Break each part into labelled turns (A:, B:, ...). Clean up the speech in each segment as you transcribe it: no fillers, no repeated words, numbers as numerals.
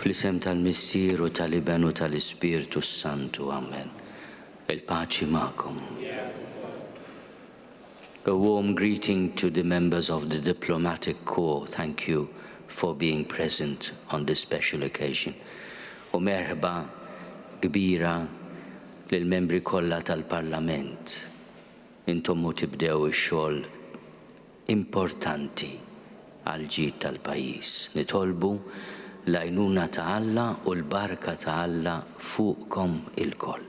A: Fl-isem tal-Missier u tal-Iben u tal-Ispirtu s-Santu. Amen. Il-paċi magħkom. A warm greeting to the members of the diplomatic corps. Thank you for being present on this special occasion. U merħba kbira lill-membri kollha tal-Parlament. Intom u tibdew ix-xogħol importanti għall-ġid tal-pajjiż. Nitolbu l-għajnuna ta' Alla u l-barka ta' Alla fuqkom ilkoll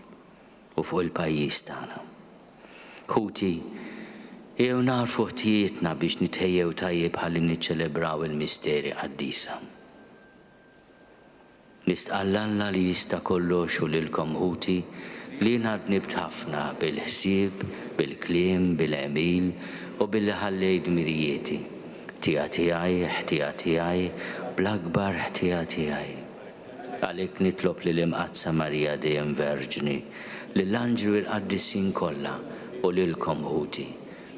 A: u fuq il-pajjiż tagħna. Ħuti, ejjew nagħrfu ħtijietna biex nitħejjew tajjeb ħalli niċċelebraw il-misteri qaddisa. Nistqarr 'l Alla li jista' kollox u lilkom ħuti li jiena dnibt ħafna bil-ħsieb, bil-kliem, bil-għemil u billi ħallejt dmirijieti. Ħtija tiegħi, ħtija tiegħi, bl-akbar ħtija tiegħi. Għalhekk nitlob lill-Imqaddsa Marija dejjem Verġni, lill-anġli u l-qaddisin kollha u lilkom ħuti,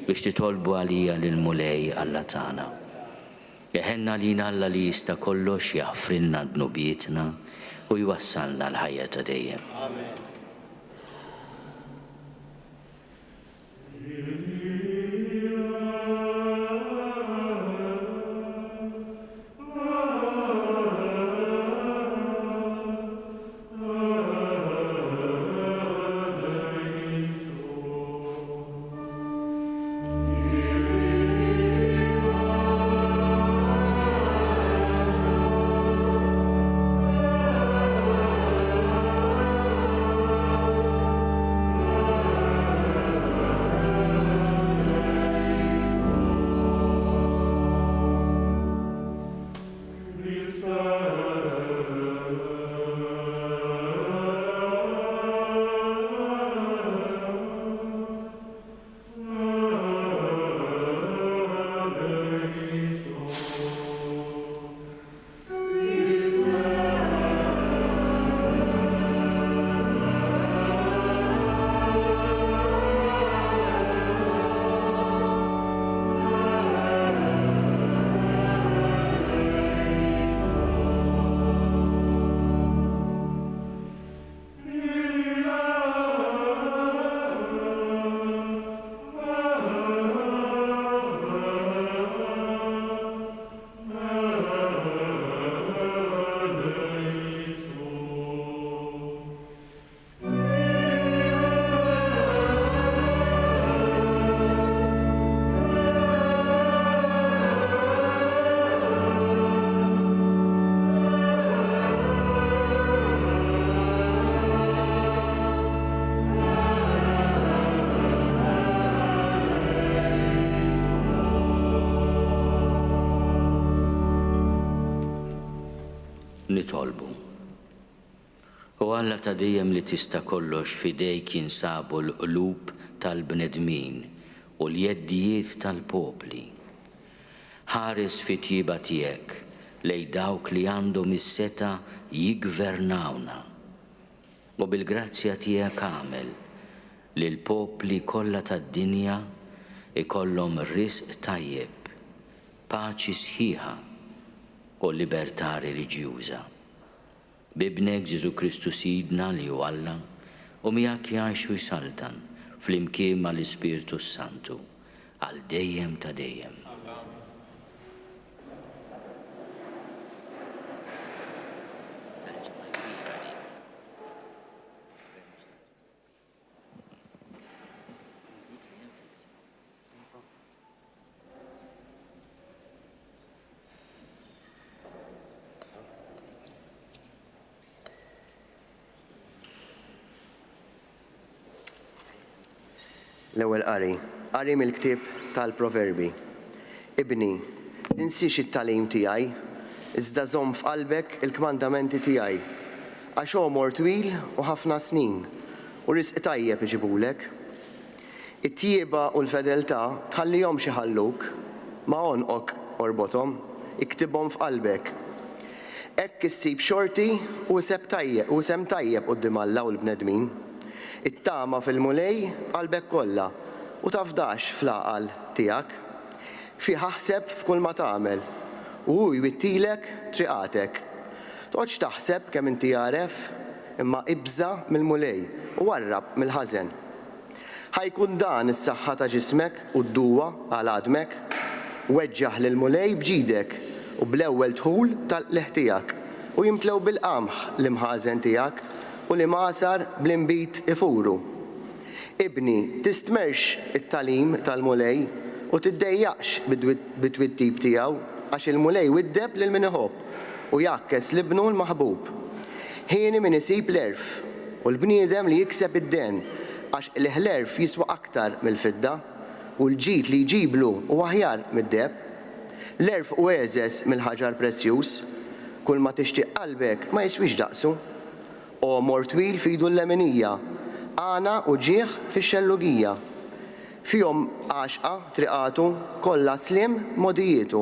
A: biex titolbu għalija lill-Mulej Alla tagħna. Iħenn għalina Alla li jista' kollox jaħfrilna dnubietna u jwassalna l-ħajja ta' dejjem.
B: Amen.
A: Nitolbu. O Alla ta' dejjem li tista' kollox f'idejk jinsabu l-qlub tal-bnedmin u l-jeddijiet tal-popli. Ħares fit-tjieba tiegħek lejn dawk li għandhom is-setgħa jiggvernawna, u bil-grazzja tiegħek agħmel li l-popli kollha tad-dinja jkollhom riżq tajjeb, paċi sħiħa u libertà reliġjuża. B'Ibnek Ġesù Kristu Sidna li hu Alla, u miegħek jgħix u jsaltan, flimkien ma' l-Ispirtu s-Santu, għal dejjem ta' dejjem.
C: L-ewwel qari, qari mill-ktieb tal-Proverbi. Ibni, tinsiex it-tagħlim tiegħi, iżda żomm f'qalbek il-kmandamenti tiegħi, għax għomor twil u ħafna snin, u riżq tajjeb iġibulek. It-tjieba u l-fedeltà tħallihomx iħalluk, ma' għonqok orbothom, iktibhom f'qalbek. Hekk issib xorti u iseb tajjeb u isem tajjeb quddiem Alla u l-bnedmin. Ittama fil-Mulej b'qalbek kollha, u tafdax fl-għaqal tiegħek. Fih aħseb f'kulma tagħmel, u hu jwittilek triqatek. Toqgħodx taħseb kemm inti għaref, imma ibża' mill-Mulej u warrab mill-ħażen. Ħa jkun dan is-saħħa ta' ġismek u d-duwa għal għadmek. Weġġaħ lill-Mulej b'ġidek u bl-ewwel dħul tal-qligħ tiegħek, u jimtlew bil-qamħ l-imħażen tiegħek u l-imgħasar bl-inbid ifuru. Ibni, tistmerrx it-tagħlim tal-Mulej u tiddejjaqx bit-twittib tiegħu, għax il-Mulej widdeb lil min iħobb u jgħakkes 'l ibnu l-maħbub. Hieni min isib l-għerf, u l-bniedem li jikseb id-dehen, għax qligħ l-għerf jiswa aktar mill-fidda, u l-ġid li jġiblu hu aħjar mid-deheb. L-għerf hu egħżeż mill-ħaġar prezzjuż, kulma tixtieq qalbek ma jiswix daqsu. Għomor twil f'idu l-leminija, għana u ġieħ fix-xellugija. Fihom għaxqa triqatu, kollha sliem mogħdijietu.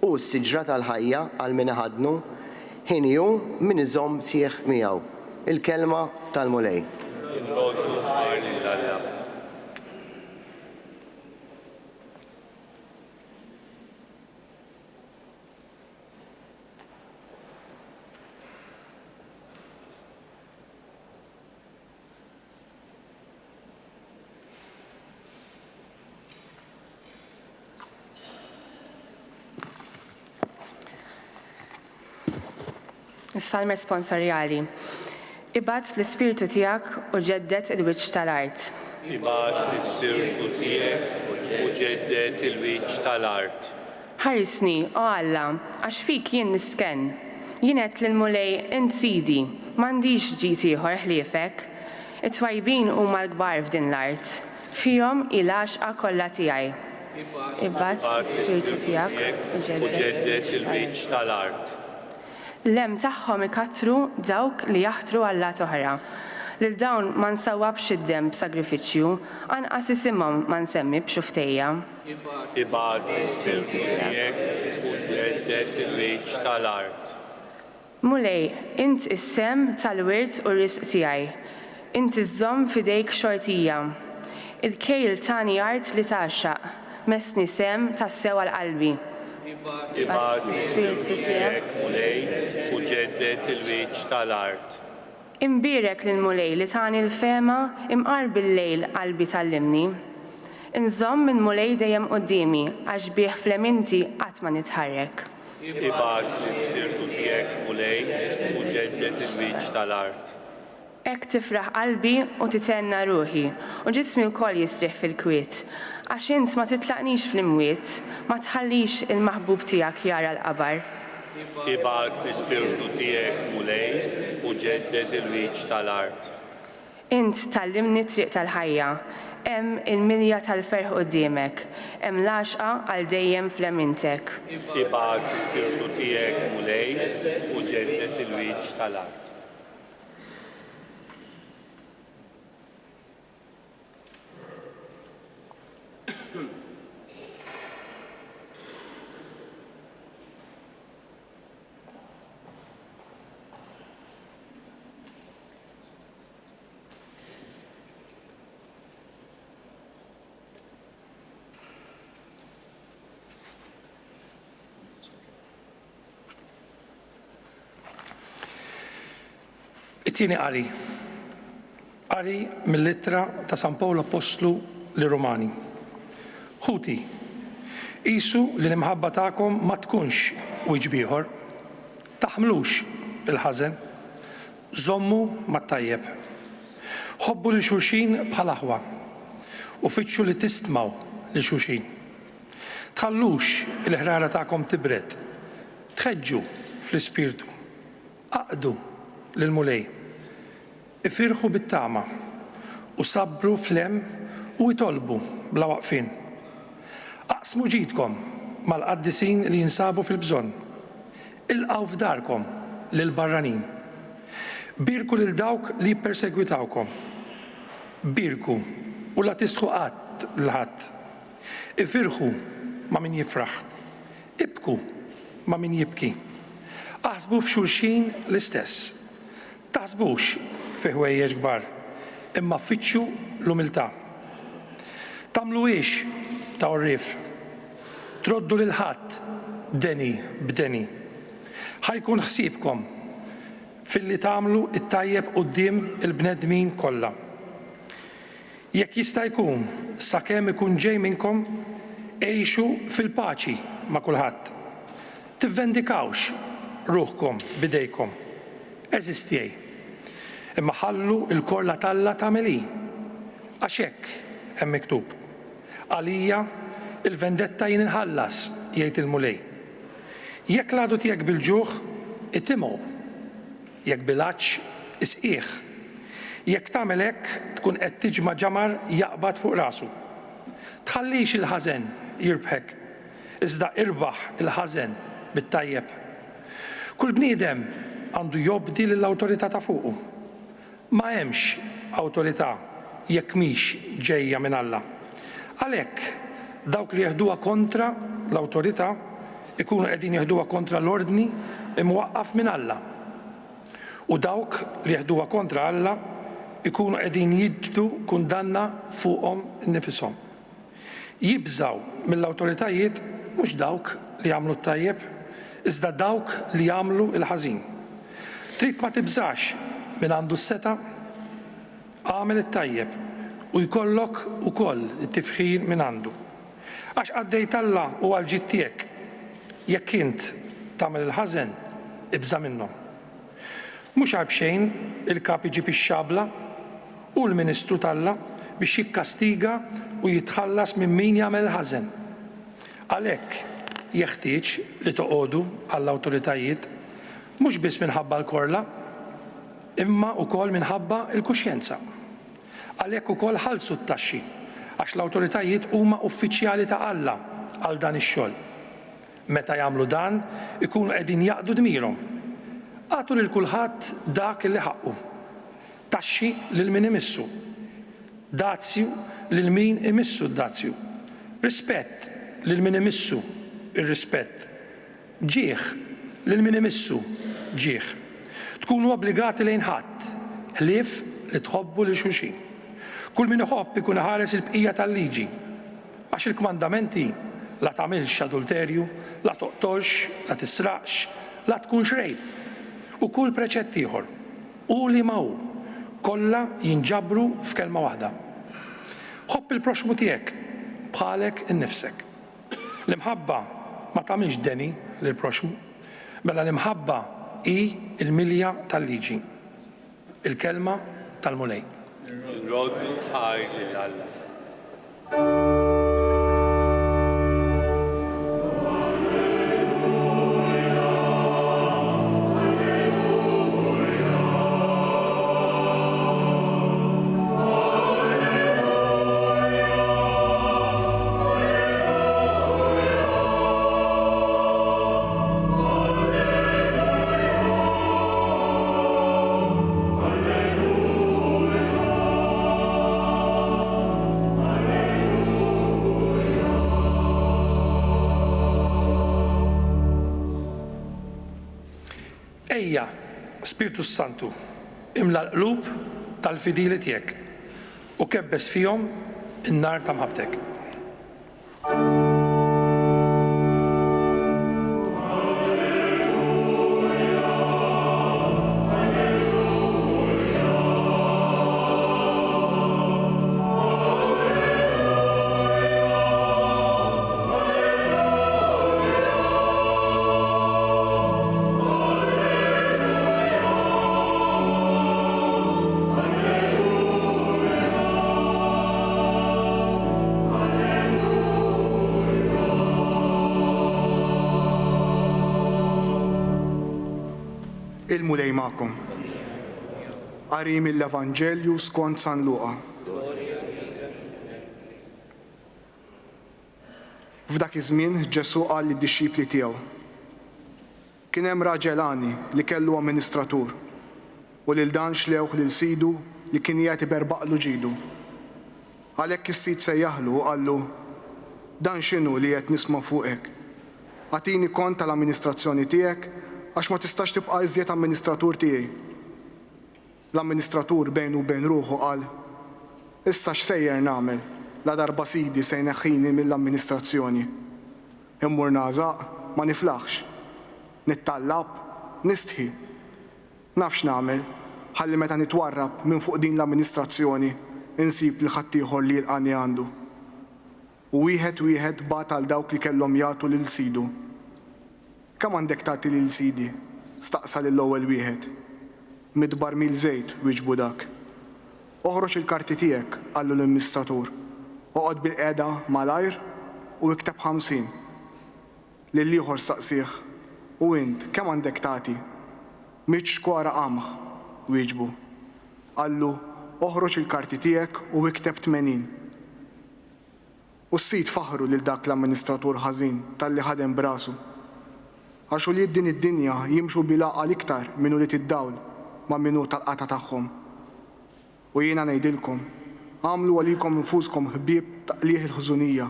C: Hu s-siġra tal-ħajja għal min iħaddnu, hieni hu min iżomm sħiħ miegħu. Il-Kelma tal-Mulej.
B: Inroddu ħajr lil Alla.
D: Is-Salm Responsorjali. Ibgħat l-Ispirtu tiegħek u ġedded il-wiċċ tal-art.
B: Ibgħat l-Ispirtu tiegħek u ġedded il-wiċċ tal-art.
D: Ħarisni, O Alla, għax fik jien nistkenn. Jien għedt lill-Mulej, Int Sidi, m'għandix ġid ieħor ħliefek. It-twajbin huma l-kbar f'din l-art, fihom hi l-għaxqa kollha tiegħi. Ibgħat l-Ispirtu tiegħek u
B: ġedded il-wiċċ tal-art.
D: L-hemm tagħhom ikattru dawk li jaħtru allat oħra. Lil dawn ma nsawwabx id-demm b'sagrifiċċju, anqas isimhom ma nsemmi b'xufftejja.
B: Ibgħat l-Ispirtu tiegħek u ġedded il-wiċċ tal-art.
D: Mulej, int is-sehem tal-wirt u r-riżq tiegħi. Int iżżomm f'idejk xortija. Il-kejl tani art li tgħaxxaq, messni sehem tassew għal qalbi.
B: Ibgħat l-Ispirtu tiegħek, Mulej, u ġedded il-wiċċ tal-art.
D: Imbierek lill-Mulej li tani l-fehma, imqar bil-lejl qalbi tgħallimni. Inżomm il-Mulej dejjem quddiemi, għax bih f'leminti qatt ma nitħarrek.
B: Ibgħat l-Ispirtu tiegħek, Mulej, u ġedded il-wiċċ tal-art.
D: Hekk tifraħ qalbi u tithenna ruħi, u ġismi wkoll jistrieħ fil-kwiet. Għax int ma titlaqnix fl-imwiet, ma tħallix il-maħbub tiegħek jara l-qabar.
B: Ibgħat l-Ispirtu tiegħek, Mulej, u ġedded il-wiċċ tal-art.
D: Int tgħallimni t-triq tal-ħajja, hemm il-milja tal-ferħ quddiemek, hemm l-għaxqa għal dejjem f'lemintek.
B: Ibgħat l-Ispirtu tiegħek, Mulej, u ġedded il-wiċċ tal-art.
E: It-tieni qari. Qari mill-Ittra ta' San Pawl Appostlu lir-Rumani. Ħuti, qisu li l-imħabba tagħkom ma tkunx wiċċ b'ieħor. Taħmlux il-ħażen. Żommu mat-tajjeb. Ħobbu lil xulxin bħal aħwa u fittxu li tistmaw lil xulxin. Tħallux il-ħrara tagħkom tibred. Tħeġġu fl-ispirtu. Aqdu lill-Mulej. Ifirħu bit-tama, u sabbru fl-hemm u itolbu bla waqfien. Aqsmu ġidkom mal-qaddisin li jinsabu fil-bżonn. Ilqgħu f'darkom lill-barranin. Bierku lil dawk li jippersegwitawkom. Bierku u la tistħu qatt lil ħadd. Ifirħu ma' min jifraħ. Ibku ma' min jibki. Aħsbu f'xulxin l-istess. Taħsbux fi ħwejjeġ kbar, imma fittxu l-umiltà. Tagħmluhiex ta' għorrief. Troddu lil ħadd deni b'deni. Ħa jkun ħsiebkom. filli tagħmlu t-tajjeb quddiem il-bnedmin kollha. Jekk jista' jkun, sakemm ikun ġej minnkom, għixu fil-paċi ma' kulħadd. Tivvendikawx ruħkom b'idejkom, għeżież tiegħi, imma ħallu l-korla t'Alla tagħmel hi, għax hekk hemm miktub, Għalija, il-vendetta jien inħallas, jgħid il-Mulej. Jekk l-għadu tiegħek bil-ġuħ, itimgħu. Jekk bil-għatx, isqih. Jekk tagħmel hekk, tkun qed tiġma' ġamar jaqbad fuq rasu. Tħallix il-ħażen jirbħek, iżda irbaħ il-ħażen bit-tajjeb. Kull bniedem għandu jobdi lill-awtorità ta' fuqu. Ma hemmx awtorità jekk mhix ġejja minn Alla. Għalhekk, dawk li jeħduha kontra l-awtorità jkunu qegħdin jeħduha kontra l-ordni mwaqqaf minn Alla. U dawk li jeħduha kontra Alla jkunu qegħdin jiġbdu kundanna fuqhom innifishom. Jibżgħu mill-awtoritajiet mhux dawk li jagħmlu t-tajjeb, iżda dawk li jagħmlu l-ħażin. Trid ma tibżax min għandu s-setgħa? Agħmel it-tajjeb u jkollok ukoll it-tifħir mingħandu. Għax qaddej t'Alla hu għall-ġid tiegħek. Jekk int tagħmel il-ħażen, ibża' minnhom. Mhux għal b'xejn il-kap iġib ix-xabla, hu l-ministru t'Alla biex jikkastiga u jitħallas minn min jagħmel il-ħażen. Għalhekk, jeħtieġ li toqogħdu għall-awtoritajiet, mhux biss minħabba l-korla, imma wkoll minħabba l-kuxjenza. Għalhekk ukoll ħallsu t-taxxi, għax l-awtoritajiet huma uffiċjali ta' Alla għal dan ix-xogħol. Meta jagħmlu dan, ikunu qegħdin jaqdu dmirhom. Agħtu lil kulħadd dak li ħaqqu. Taxxi lil min imissu. Dazju lil min imissu d-dazju. Rispett lil min imissu r-rispett. Ġieħ lil min imissu ġieħ. Tkunu obbligati lejn ħadd, ħlief li tħobbu lil xulxin. Kull min iħobb ikun iħares il-bqija tal-liġi. Għax il-kmandamenti, La tagħmilx adulterju, la toqtolx, la tisraqx, la tkunx rgħib, u kull preċett ieħor, hu liema hu, kollha jinġabru f'kelma waħda, Ħobb il-proxxmu tiegħek bħalek innifsek. L-imħabba ma tagħmilx deni lill-proxxmu, mela l-imħabba hi l-milja tal-liġi. Il-Kelma tal-Mulej.
B: Nroddu ħajr lil Alla.
E: Ejja, Spirtu s-Santu, imla l-qlub tal-fidili tiegħek u kebbes fihom in-nar ta' mħabbtek.
F: Il-Mulej magħkom. Qari mill-Evanġelju skont San Luqa. F'dak iż-żmien Ġesù qal lid-dixxipli tiegħu, Kien hemm raġel għani li kellu amministratur, u lil dan xlewh lil sidu li kien qiegħed iberbaqlu ġidu. Għalhekk is-sid sejjaħlu u qallu, 'Dan x'inhu li qed nisma' fuqek? Agħtini kont tal-amministrazzjoni tiegħek għax ma tistax tibqa' iżjed amministratur tiegħi. L-amministratur bejnu u bejn ruħu qal, 'Issa x'sejjer nagħmel, ladarba sidi se jneħħini mill-amministrazzjoni? Immur nagħżaq? Ma niflaħx. Nittallab? Nistħi. Naf x'nagħmel, ħalli meta nitwarrab minn fuq din l-amministrazzjoni nsib lil ħaddieħor li jilqagħni għandu. U wieħed wieħed bagħat għal dawk li kellhom jagħtu lil sidu. Kemm għandek tagħti lil sidi? staqsa lill-ewwel wieħed. Mitt barmil żejt, wieġbu dak. Oħroġ il-karti tiegħek, qallu l-amministratur. Oqgħod bilqiegħda malajr u ikteb 50. Lill-ieħor staqsieh, U int, kemm għandek tagħti? Mitt xkora qamħ, wieġbu. Qallu, Oħroġ il-karti tiegħek u ikteb 80. U s-sid faħħru lil dak l-amministratur ħażin talli ħadem b'rasu. Għax ulied din id-dinja jimxu bil-għaqal iktar minn ulied id-dawl ma' min hu tal-qatgħa tagħhom. U jiena ngħidilkom, agħmlu għalikom infuskom ħbieb ta' qligħ il-ħżunija,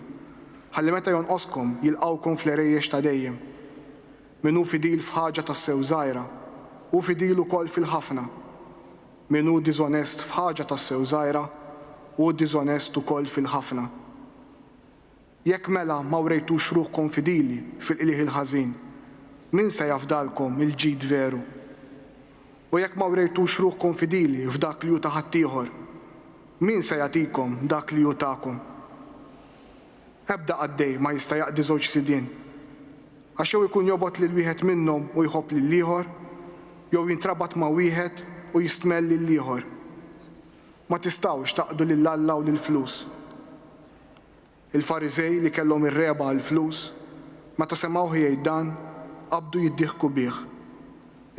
F: ħalli meta jonqoskom jilqgħukom fl-għerejjex ta' dejjem. Min hu fidil f'ħaġa tassew żgħira, hu fidil ukoll fil-ħafna. Min hu diżonest f'ħaġa tassew żgħira, hu diżonest ukoll fil-ħafna. Jekk mela ma wrejtux ruħkom fidili fil-qligħ il-ħażin, min se jafdalkom il-ġid veru? U jekk ma wrejtux ruħkom fidili f'dak li hu ta' ħaddieħor, min se jagħtikom dak li hu tagħkom? Ebda qaddej ma jista' jaqdi żewġ sidien, għax jew ikun jobgħod lil wieħed minnhom u jħobb lill-ieħor, jew jintrabat ma' wieħed u jistmell lill-ieħor. Ma tistgħux taqdu lil Alla u lill-flus. Il-Fariżej li kellhom ir-regħba għall-flus, meta semgħuh jgħid dan, qabdu jiddieħku bih.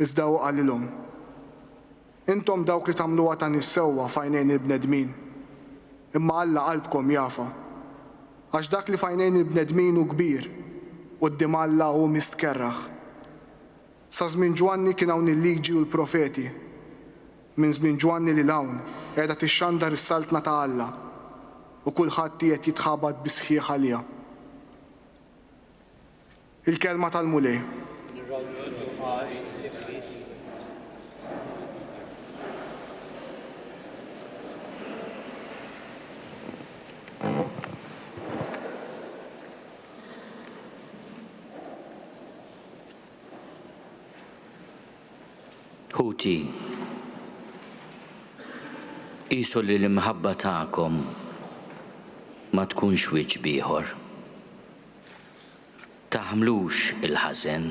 F: Iżda hu qalilhom, Intom dawk li tagħmluha ta' nies sewwa f'għajnejn il-bnedmin, imma Alla qalbkom jafha. Għax dak li f'għajnejn il-bnedmin hu kbir, quddiem Alla hu mistkerrah. Sa żmien Ġwanni kien hawn il-Liġi u l-Profeti. Minn żmien Ġwanni lil hawn qiegħda tixxandar is-Saltna ta' Alla, u kulħadd qiegħed jitħabat bis-sħiħ għaliha. Il-Kelma tal-Mulej.
B: Nirroddu ħajr lil Kristu.
A: Ħuti, qisu li l-imħabba tagħkom ma tkunx wiċċ b'ieħor. Taħmlux il-ħażen,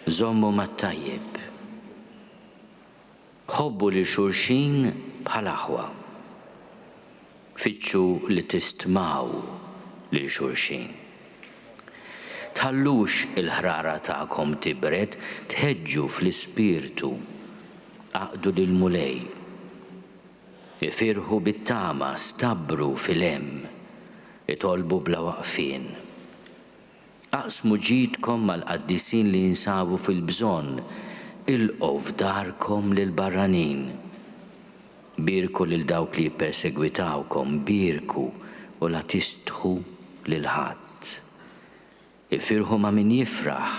A: żommu mat-tajjeb. Ħobbu lil xulxin bħal aħwa. Fittxu li tistmaw lil xulxin. Tħallux il-ħrara tagħkom tibred, tħeġġu fl-ispirtu, aqdu lill-Mulej. Ifirħu bit-tama, stabru fil-hemm, itolbu bla waqfien. Aqsmu ġidkom mal-qaddisin li jinsabu fil-bżonn, ilqgħu f'darkom lill-barranin. Bierku lil dawk li jippersegwitawkom, bierku u la tistħu lil ħadd. Ifirħu ma' min jifraħ,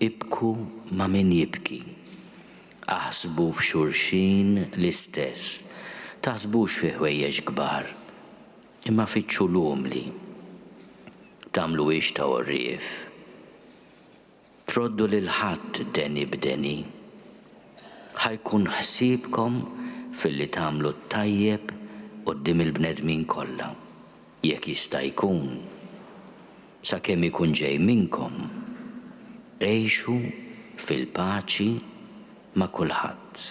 A: ibku ma' min jibki. Aħsbu f'xulxin l-istess, taħsbux fi ħwejjeġ kbar, imma fittxu l-umli. Tagħmluhiex ta' għorrief. Troddu lil ħadd deni b'deni. Ħa jkun ħsiebkom filli tagħmlu t-tajjeb quddiem il-bnedmin kollha, jekk jista' jkun, sakemm ikun ġej minnkom, għixu fil-paċi ma' kulħadd.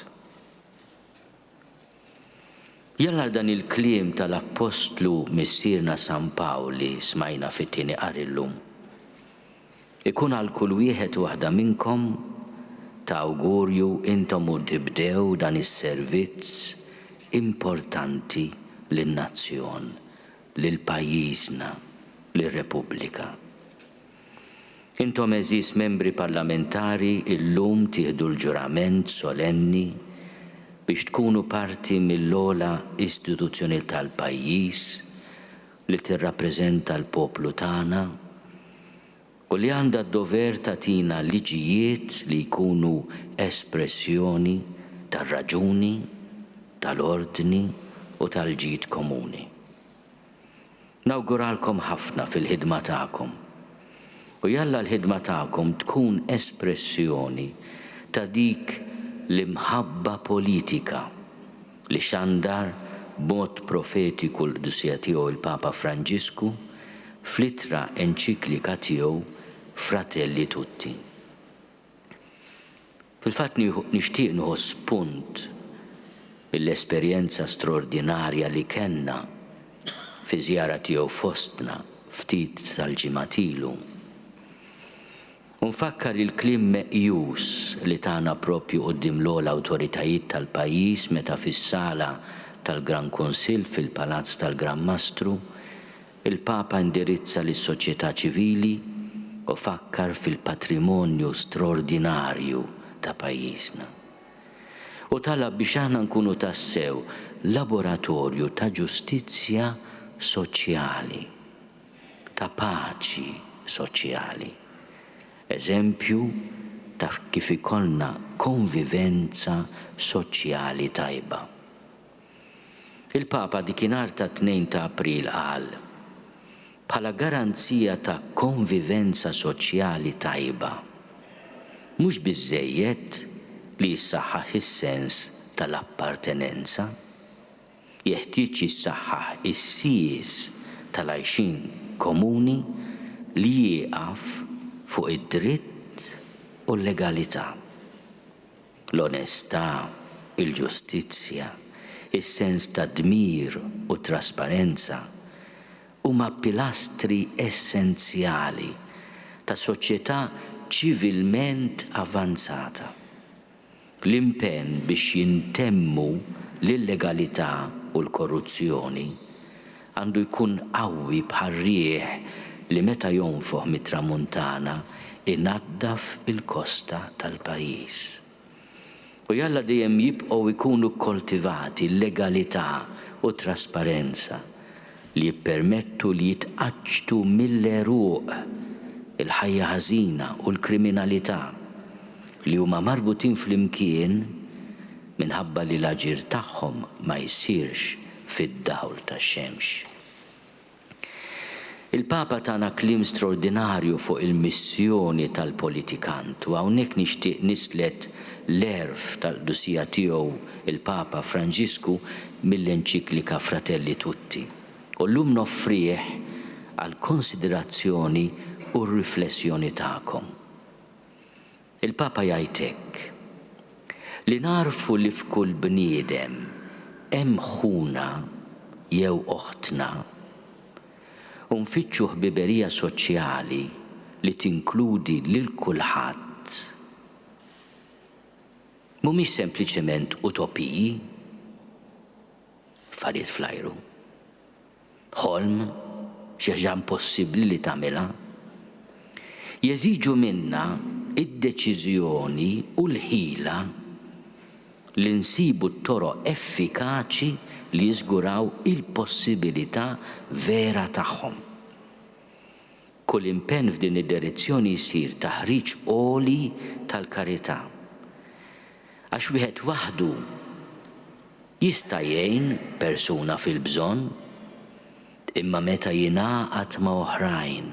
A: Jalla dan il-kliem tal-Appostlu Missierna San Pawl li smajna fit-tieni qari llum, ikun għal kull wieħed u waħda minnkom ta' awgurju intom u tibdew dan is-servizz importanti lin-nazzjon, lil pajjiżna, lir-Repubblika. Intom għeżież Membri Parlamentari illum tieħdu l-ġurament solenni biex tkunu parti mill-ogħla istituzzjoni tal-pajjiż li tirrappreżenta l-poplu tagħna u li għandha d-dover tagħtina liġijiet li jkunu espressjoni tar-raġuni, tal-ordni u tal-ġid komuni. Nawguralkom ħafna fil-ħidma tagħkom u jalla l-ħidma tagħkom tkun espressjoni. ta' dik l-imħabba politika li xandar b'mod profetiku l-Qdusija Tiegħu il-Papa Franġisku fl-ittra enċiklika tiegħu Fratelli Tutti. Fil-fatt nixtieq nieħu spunt mill-esperjenza straordinarja li kellna fi żjara tiegħu fostna ftit tal-ġimgħat ilu. U nfakkar il-kliem meqjus li tana proprju quddiem l-ogħla awtoritajiet tal-pajjiż meta fis-sala tal-Gran Kunsill fil-Palazz tal-Gran Mastru Il-Papa indirizza lis-soċjetà ċivili u fakkar fil-patrimonju straordinarju ta' pajjiżna. U talab biex aħna nkunu tassew laboratorju ta' ġustizzja soċjali, ta' paċi soċjali, eżempju ta' kif ikollna konvivenza soċjali tajba. Il-Papa dikinhar tat-Tnejn ta' April qal, Bħala garanzija ta' konvivenza soċjali tajba, mhux biżżejjed li jissaħħaħ is-sens tal-appartenenza. Jeħtieġ jissaħħaħ is-sies tal-għajxien komuni li jieqaf fuq id-dritt u l-legalità. L-onestà, il-ġustizzja, is-sens ta' dmir u t-trasparenza huma pilastri essenzjali ta' soċjetà ċivilment avanzata. L-impenn biex jintemmu l-illegalità u l-korruzzjoni għandu jkun qawwi bħar-riħ li meta jonfoħ mit-tramuntana inaddaf il-kosta tal-pajjiż. U jalla dejjem jibqgħu jkunu kkoltivati l-legalità u t-trasparenza li jippermettu li jitqaċċtu mill-għeruq il-ħajja ħażina u l-kriminalità li huma marbutin flimkien minħabba li l-aġir tagħhom ma jsirx fid-dawl tax-xemx. Il-Papa tana kliem straordinarju fuq il-missjoni tal-politikant u hawnhekk nixtieq nislet l-għerf tal-Qdusija Tiegħu il-Papa Franġisku mill-Enċiklika Fratelli Tutti u llum noffrih għall-konsiderazzjoni u r-riflessjoni tagħkom. Il-Papa jgħid hekk, Li nagħrfu li f'kull bniedem hemm ħuna jew oħtna u nfittxu ħbiberija soċjali li tinkludi lil kulħadd mhumiex sempliċement utopiji, affarijiet fl-ajru. Ħolm, xi ħaġa impossibbli li tagħmilha. Jeżiġu minna d-deċiżjoni u l-ħila li nsibu t-toroq effikaċi li jiżguraw il-possibilità vera tagħhom. Kull impenn f'din id-direzzjoni jsir taħriġ għoli tal-karità. Għax wieħed waħdu jista' jgħin persuna fil-bżonn, imma meta jingħaqad ma' oħrajn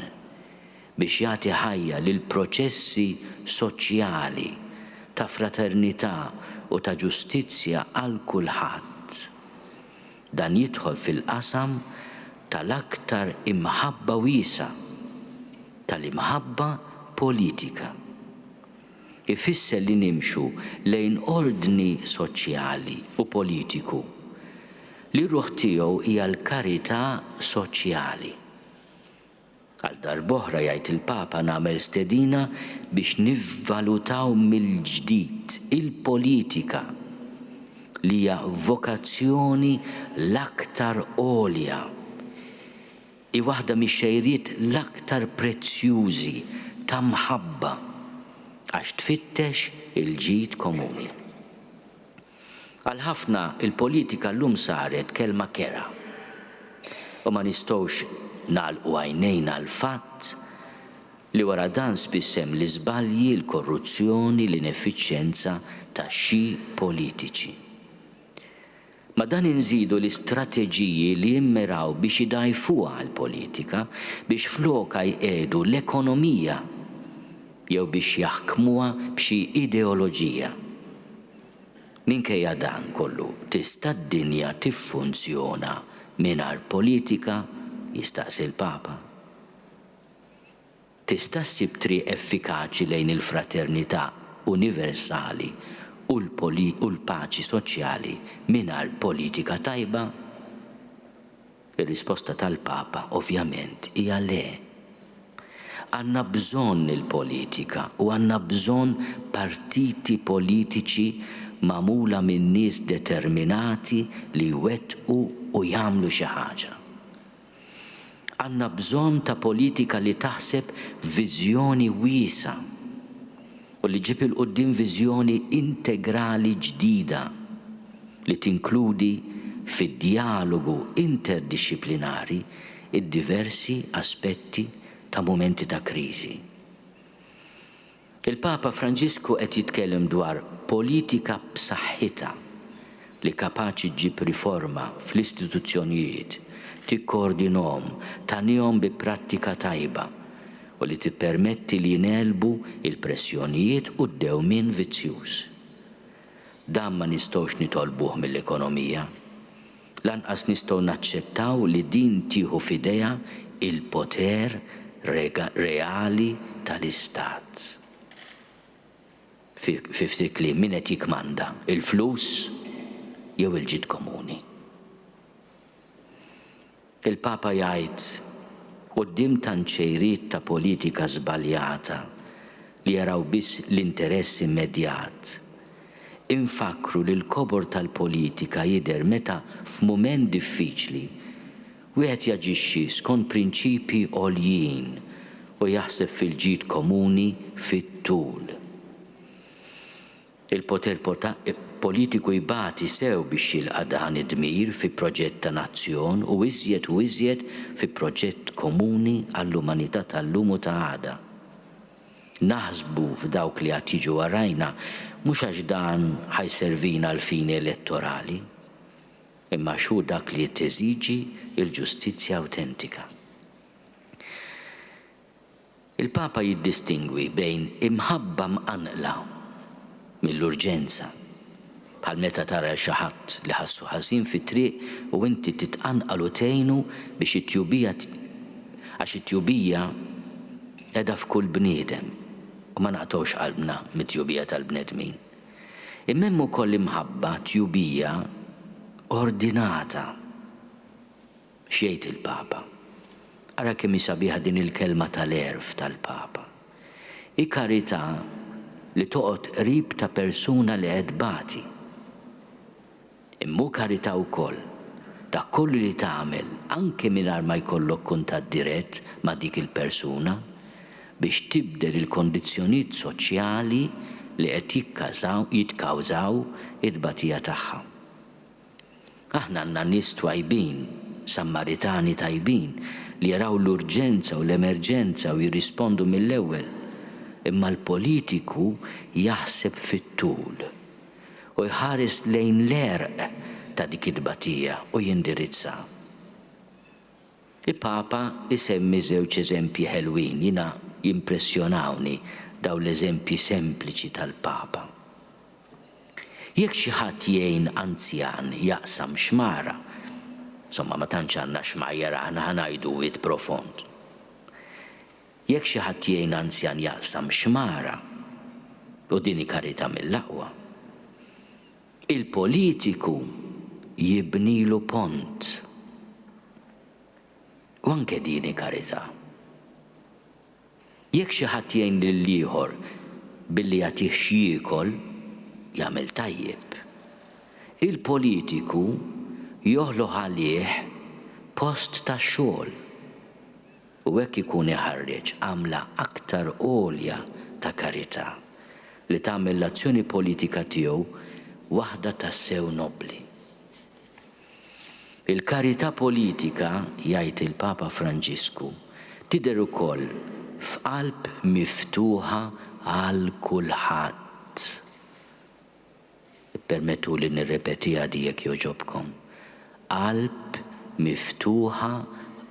A: biex jagħti ħajja lil proċessi soċjali ta' fraternità u ta' ġustizzja għal kulħadd, dan jidħol fil-qasam tal-aktar imħabba wiesgħa, tal-imħabba politika. Ifisser li nimxu lejn ordni soċjali u politiku li r-ruħ tiegħu hija l-karità soċjali. Għal darb'oħra, jgħid il-Papa, nagħmel stedina biex nivvalutaw mill-ġdid il-politika li hija vokazzjoni l-aktar għolja. Hi waħda mix-xejriet l-aktar prezzjużi ta' mħabba għax tfittex il-ġid komuni. Għal ħafna il-politika llum saret kelma kerha u ma nistgħux nagħlqu għajnejna għall-fatt li wara dan spiss hemm l-iżbalji, l-korruzzjoni, l-ineffiċjenza ta' xi politiċi. Ma' dan inżidu l-istrateġiji li jimmiraw biex idgħajfuha l-politika biex flokha jqiegħdu l-ekonomija. jew biex jaħkmuha b'xi ideoloġija. Minkejja dan kollu, tista' d-dinja tiffunzjona mingħajr politika? jistaqsi l-Papa. Tista' ssib triq effikaċi lejn il-fraternità universali u l-paċi soċjali mingħajr politika tajba? Ir-risposta tal-Papa, ovvjament, hija le. Għandna bżonn il-politika u għandna bżonn partiti politiċi magħmula minn nies determinati li jwettqu u jagħmlu xi ħaġa. Għandna bżonn ta' politika li taħseb f'viżjoni wiesgħa u li ġġib 'il quddiem viżjoni integrali ġdida li tinkludi fid-djalogu interdixxiplinari d-diversi aspetti ta' mumenti ta' kriżi. Il-Papa Franġisku qed jitkellem dwar politika b'saħħitha li kapaċi ġġib riforma fl-istituzzjonijiet, tikkoordinhom, tagħnihom bi prattika tajba u li tippermetti li jingħelbu l-pressjonijiet u d-dewmien vizzjuż. Dan ma nistgħux nitolbuh mill-ekonomija. Lanqas nistgħu naċċettaw li din tieħu f'idejha il-poter reali tal-Istat. Fi ftit kliem, min qed jikkmanda, il-flus jew il-ġid komuni? Il-Papa jgħid, Quddiem tant xejriet ta' politika żbaljata li jaraw biss l-interess immedjat, infakkru li l-kobor tal-politika jidher meta f'mument diffiċli wieħed jaġixxi skont prinċipji għoljin u jaħseb fil-ġid komuni fit-tul. Il-poter politiku jbati sew biex jilqa' dan id-dmir fi proġett ta' nazzjon u iżjed u iżjed fi proġett komuni għall-umanità tal-lum u ta' għada. Naħsbu f'dawk li għad jiġu warajna mhux għax dan ħa jservina għal fini elettorali, imma għax hu dak li teżiġi l-ġustizzja awtentika. Il-Papa jiddistingwi bejn imħabba mqanqla mill-urġenza, bħal meta tara 'l xi ħadd li ħassu ħażin fit-triq u inti titqanqal u tgħinu biex it-tjubija għax it-tjubija qiegħda f'kull bniedem u ma naqtgħux qalbna mit-tjubija tal-bnedmin. Imma hemm ukoll imħabba, tjubija, ordinata. X'jgħid il-Papa? Ara kemm hi sabiħa din il-kelma tal-għerf tal-Papa. Hi karità li toqgħod qrib ta' persuna li qed tbati. Imma hu karità wkoll dak kollu li tagħmel anke mingħajr ma jkollok kuntatt dirett ma' dik il-persuna biex tibdel il-kondizzjonijiet soċjali li qed jikkawżaw it-tbatija tagħha. Aħna għandna nies twajbin, Sammaritani tajbin, li jaraw l-urġenza u l-emerġenza u jirrispondu mill-ewwel. Imma l-politiku jaħseb fit-tul u jħares lejn l-għerq ta' dik it-tbatija u jindirizza. Il-Papa jsemmi żewġ eżempji ħelwin, jiena jimpressjonawni dawn l-eżempji sempliċi tal-Papa. Jekk xi ħadd jgħin anzjan jaqsam xmara, insomma ma tantx għandna xmajjar aħna ħa ngħidu wied profond. Jekk xi ħadd jgħin anzjan jaqsam xmara, u din hi karità mill-aqwa, il-politiku jibnilu pont. U anke din hi karità. Jekk xi ħadd jgħin lil ieħor billi jagħtih x'jiekol, jagħmel tajjeb. Il-politiku joħloq għalih post tax-xogħol u hekk ikun iħarreġ għamla aktar għolja ta' karità li tagħmel l-azzjoni politika tiegħu waħda tassew nobbli. Il-karità politika, jgħid il-Papa Franġisku, tidher ukoll f'qalb miftuħa għal kulħadd. Ippermettuli nirrepetiha di jekk jogħġobkom. Qalb miftuħa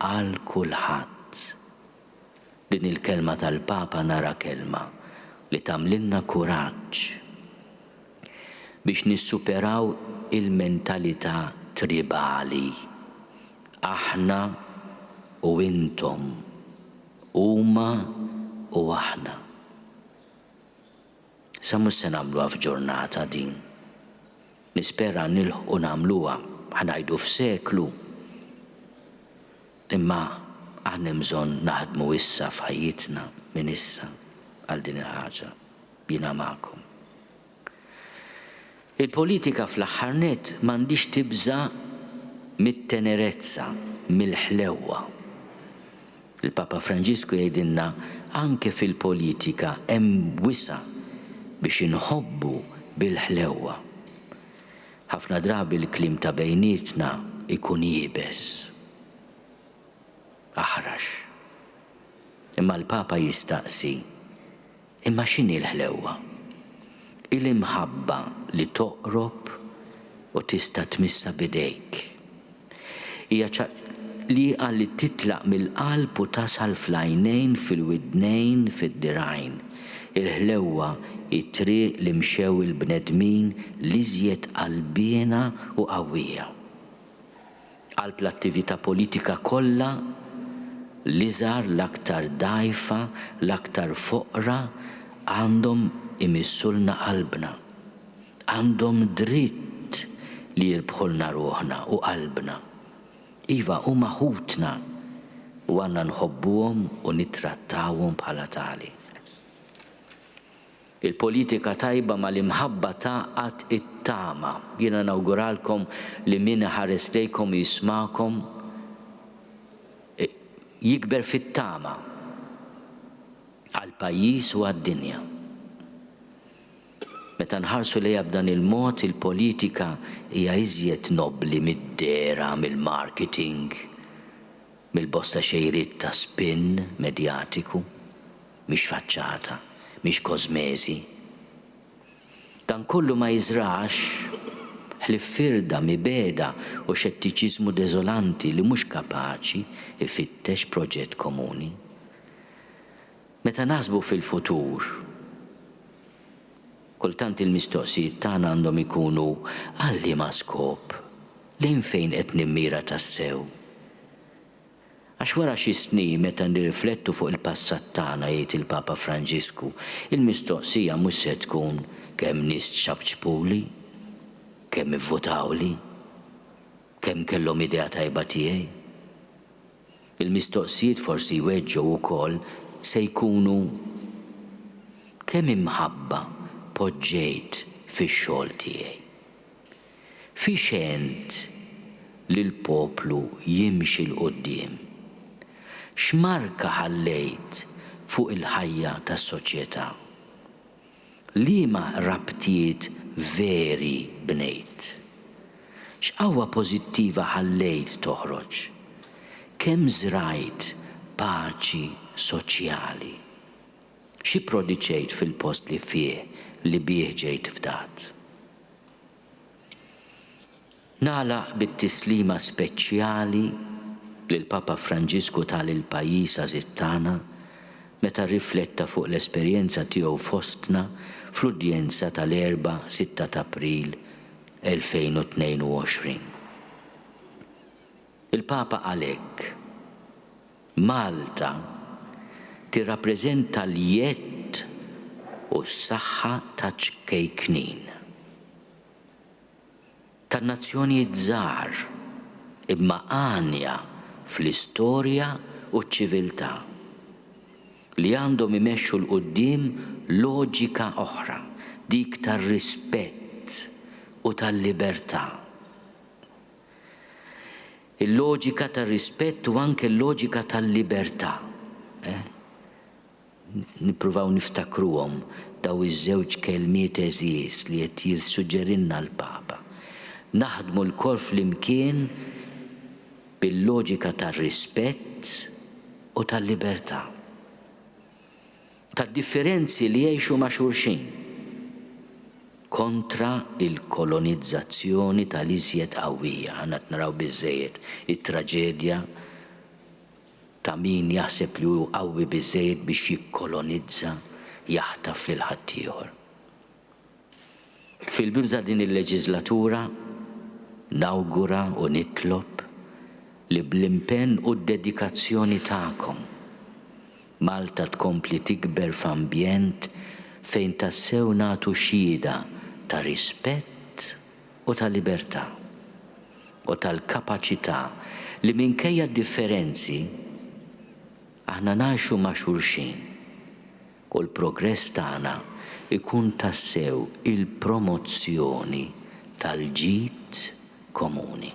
A: għal kulħadd. Din il-kelma tal-Papa nara kelma. Li tagħmlilna kuraġġ biex nissuperaw il-mentalità tribali, aħna u intom, huma u aħna. Sa mhux se nagħmluha f'ġurnata din. Nispera nilħqu nagħmluha, ħa ngħidu f'seklu. Imma aħna hemm bżonn naħdmu issa f'ħajjitna minn issa għal din il-ħaġa. Jiena magħkom. Il-politika fl-aħħar nett m'għandhiex tibża' mit-tenerezza, mill-ħlewwa. Il-Papa Franġisku jgħidilna anke fil-politika hemm wisa' biex inħobbu bil-ħlewwa. Ħafna drabi l-kliem ta' bejnietna jkun iebes, aħrax. Imma l-Papa jistaqsi, imma x'inhi l-ħlewwa? Hi l-imħabba li toqrob u tista' tmissha b'idejk. Hija ċaqliqa li titlaq mill-qalb u tasal fl-għajnejn, fil-widnejn, fid-dirgħajn. Il-ħlewwa hi t-triq li mxew il-bnedmin l-iżjed qalbiena u qawwija. Qalb l-attività politika kollha, l-iżgħar, l-aktar dgħajfa, l-aktar foqra għandhom imissulna qalbna. Għandhom dritt li jirbħulna ruħna u qalbna. Iva, huma ħutna u għandna nħobbuhom u nittrattawhom bħala tali. Il-politika tajba mal-imħabba tgħaqqad it-tama. Jiena nawguralkom li min iħares lejkom u jismagħkom jikber fit-tama għall-pajjiż u għad-dinja. Meta nħarsu lejha b'dan il-mod, il-politika hija iżjed nobbli mid-dehra, mill-marketing, mill-bosta xejriet ta' spin medjatiku. Mhix faċċata, mhix kożmeżi. Dan kollu ma jiżrax ħlief firda, mibegħda u xettiċiżmu deżolanti li mhux kapaċi jfittex proġett komuni. Meta naħsbu fil-futur, kultant il-mistoqsijiet tagħna għandhom ikunu għal liema skop, lejn fejn qed nimmira tassew? Għax wara xi snin meta nirriflettu fuq il-passat tagħna, jgħid il-Papa Franġisku, il-mistoqsija mhux se tkun kemm nies ċapċpuli, kemm ivvutawli, kemm kellhom idea tajba tiegħi. Il-mistoqsijiet forsi jweġġgħu wkoll se jkunu, Kemm imħabba poġġejt fix-xogħol tiegħi? Fiex għent lill-poplu jimxi 'l quddiem? X'marka ħallejt fuq il-ħajja tas-soċjetà? Liema rabtiet veri bnejt? X'qawwa pożittiva ħallejt toħroġ? Kemm żrajt paċi soċjali? Xi pprodiċejt fil-post li fih li bih ġejt fdat? Nagħlaq bit-tislima speċjali li l-Papa Franġisku ta lill-pajjiż għażiż tagħna meta rrifletta fuq l-esperjenza tiegħu fostna fl-udjenza tal-Erbgħa 6 t'April 2022. Il-Papa qal hekk, Malta tirrappreżenta l-jedd u s-saħħa taċ-ċkejknin. Tan-nazzjonijiet żgħar imma għanja fl-istorja u ċ-ċiviltà, li għandhom imexxu 'l quddiem loġika oħra, dik tar-rispett u tal-libertà. Il-loġika tar-rispett u anke l-loġika tal-libertà. Eh? Nippruvaw niftakruhom daw iż-żewġ kelmiet għeżież li qed jissuġġerilna l-Papa. Naħdmu lkoll flimkien bil-loġika tar-rispett u tal-libertà. Tad-differenzi li jgħixu ma' xulxin. Kontra l-kolonizzazzjoni tal-iżjed qawwija. Aħna qed naraw biżżejjed it-traġedja ta' min jaħseb li hu qawwi biżżejjed biex jikkolonizza. jaħtaf lil ħaddieħor. Fil-bidu ta' din il-leġiżlatura nawgura u nitlob li bl-impenn u d-dedikazzjoni tagħkom, Malta tkompli tikber f'ambjent fejn tassew nagħtu xhieda ta' rispett u ta' libertà, u tal-kapaċità li minkejja d-differenzi, aħna ngħixu ma' xulxin u l-progress tagħna jkun tassew il-promozzjoni tal-ġid komuni.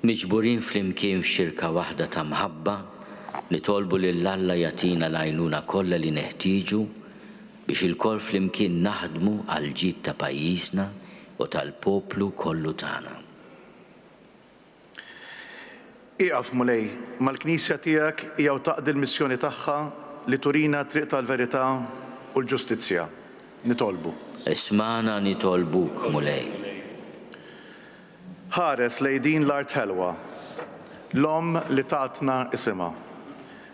A: Miġburin flimkien f'xirka waħda ta' mħabba, nitolbu lil Alla jagħtina l-għajnuna kollha li neħtieġu biex ilkoll flimkien naħdmu għall-ġid ta' pajjiżna u tal-poplu kollu tagħna.
G: Ieqaf, Mulej, mal-Knisja tiegħek hija u taqdi l-missjoni tagħha li turina t-triq tal-verità u l-ġustizzja. Nitolbu.
A: Ismagħna nitolbuk, Mulej.
G: Ħares lejn din l-art ħelwa, l-Omm li tatna isimha,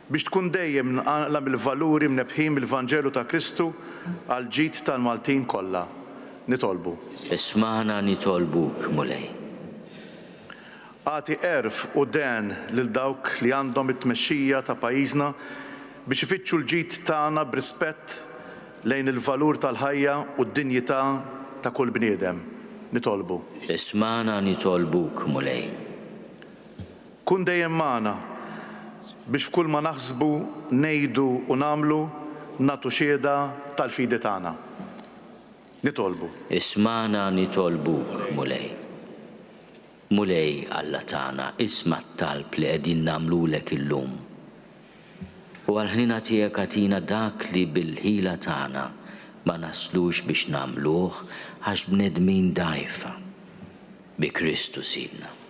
G: biex tkun dejjem mqanqla mill-valuri mnebbħin mill-Vanġelu ta' Kristu għall-ġid tal-Maltin kollha. Nitolbu.
A: Ismagħna nitolbuk, Mulej.
G: Agħti għerf u dehen lil dawk li għandhom it-tmexxija ta' pajjiżna biex ifittxu l-ġid tagħna b'rispett lejn il-valur tal-ħajja u d-dinjità ta' kull bniedem. Nitolbu.
A: Ismagħna nitolbuk, Mulej.
G: Kun dejjem magħna biex f'kull ma naħsbu, ngħidu u nagħmlu nagħtu xhieda tal-fidi tagħna. Nitolbu.
A: Ismagħna nitolbuk, Mulej. Mulej Alla tagħna, isma' t-talb li qegħdin nagħmlulek illum. U għall-ħniena tiegħek agħtina dak li bil-ħila tagħna ma naslux biex nagħmluh għax bnedmin dgħajfa. Bi Kristu Sidna.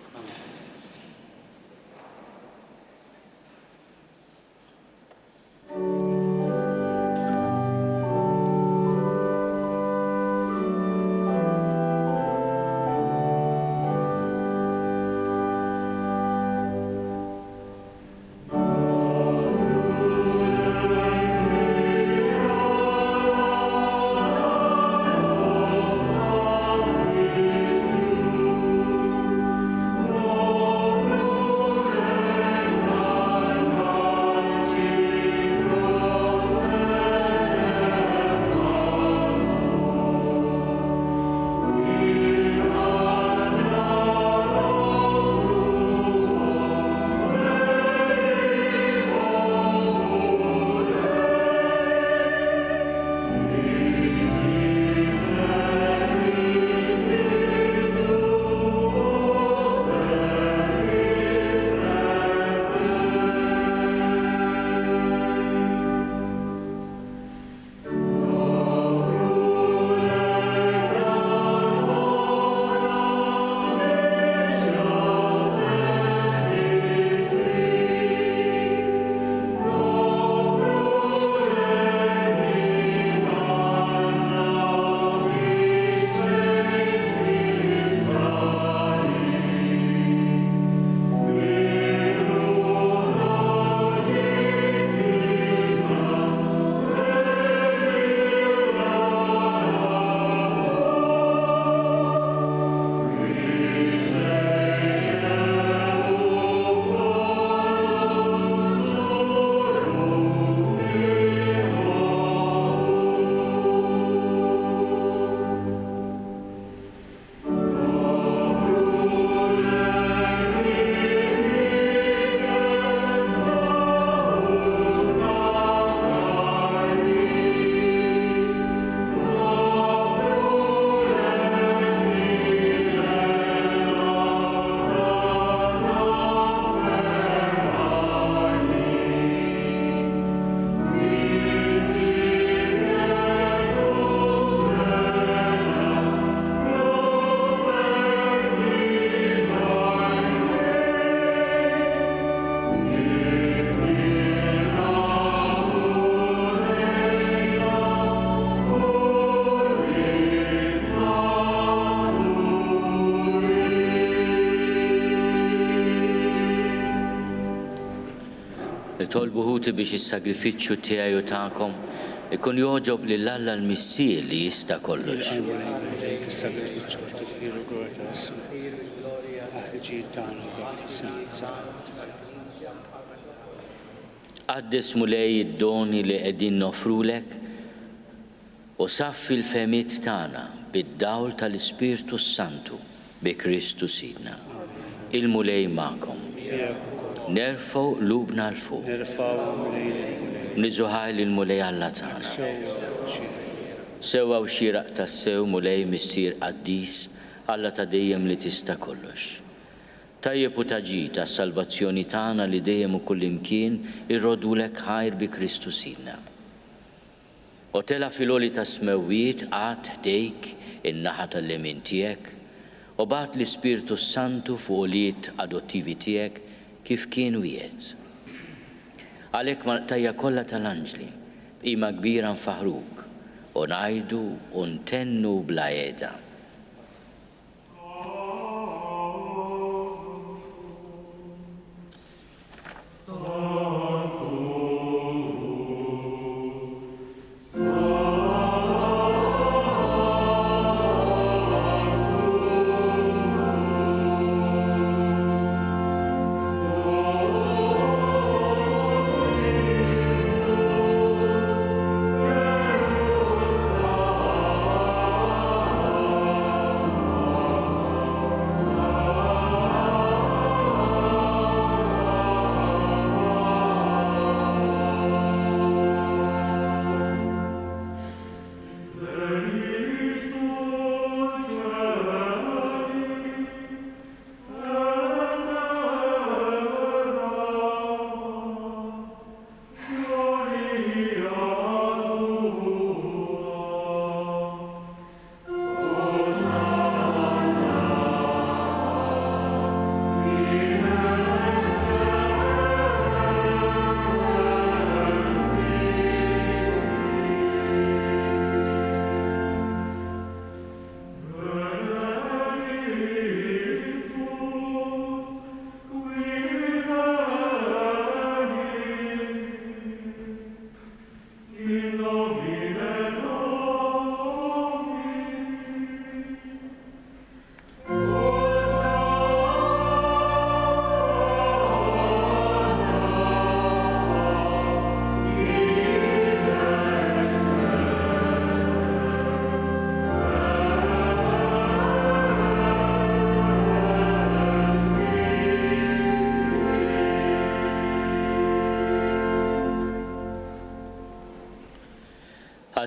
A: Itolbu ħuti biex is-sagrifiċċju tiegħi u tagħkom ikun jogħġob lil Alla l-Missier li jista' kollox.
H: Ilqa' l-Mulej minn idejk is-sagrifiċċju għat-tifħir u l-glorja ta' ismu, għall-ħtiġijiet tagħna u dawk tas-sena.
A: Qaddes Mulej id-doni li qegħdin noffrulek u saffi l-fehmiet tagħna bid-dawl tal-Ispirtu s-Santu, bi Kristu Sidna. Il-Mulej magħkom.
H: Miegħek ukoll.
A: Nerfgħu qlubna 'l fuq.
H: Nerfgħuhom lejn il-Mulej.
A: Niżżu ħajr lill-Mulej Alla tagħna.
H: Sewwa u xieraq.
A: Sewwa u xieraq tassew, Mulej, Missier qaddis, Alla ta' dejjem li tista' kollox. Tajjeb u ta' ġid għas-salvazzjoni tagħna li dejjem u kullimkien irroddulek ħajr bi Kristu Sidna. O tela' fil-għoli tas-smewwiet qagħad ħdejk in-naħa tal-lemin tiegħek, u bagħat l-Ispirtu s-Santu fuq ulied adottivi tiegħek kif kien wiegħed. Għalhekk mal-qtajja kollha tal-anġli, b'qima kbira nfaħħruk, u ngħidu u ntennu bla qiegħda.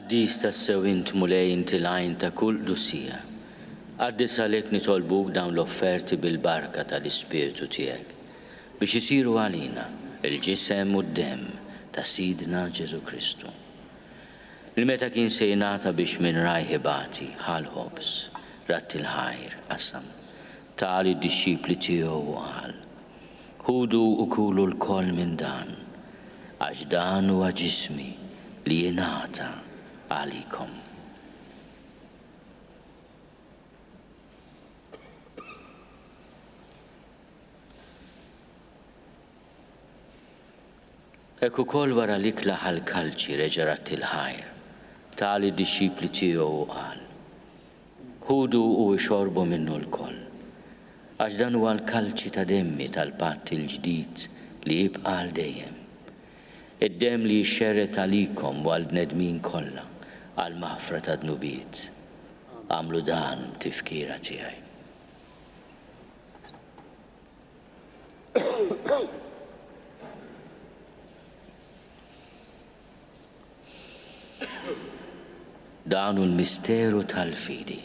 A: Qaddis tassew int Mulej inti l-għajn ta' kull qdusija. Qaddis għalhekk nitolbuk dawn l-offerti bil-barka tal-Ispirtu tiegħek, biex isiru għalina l-ġisem u d-demm ta' Sidna Ġesù Kristu. Li meta kien se jingħata biex minn rajh ibati, ħa l-ħobż, radd il-ħajr, qasam, ta lid-dixxipli tiegħu u qal, Ħudu u kulu lkoll minn dan, għax dan huwa ġismi li jingħata għalikom. Hekk ukoll wara l-ikla ħa l-kalċi reġa' radd il-ħajr, ta lid-dixxipli tiegħu u qal, Ħudu u ixorbu minnu lkoll, għax dan huwa l-kalċi ta' demmi tal-patt il-ġdid li jibqa' għal dejjem, id-demm li jixxerred għalikom u għall-bnedmin kollha għall-maħfra tad-dnubiet. Agħmlu dan b'tifkira tiegħi. Dan hu l-misteru tal-fidi.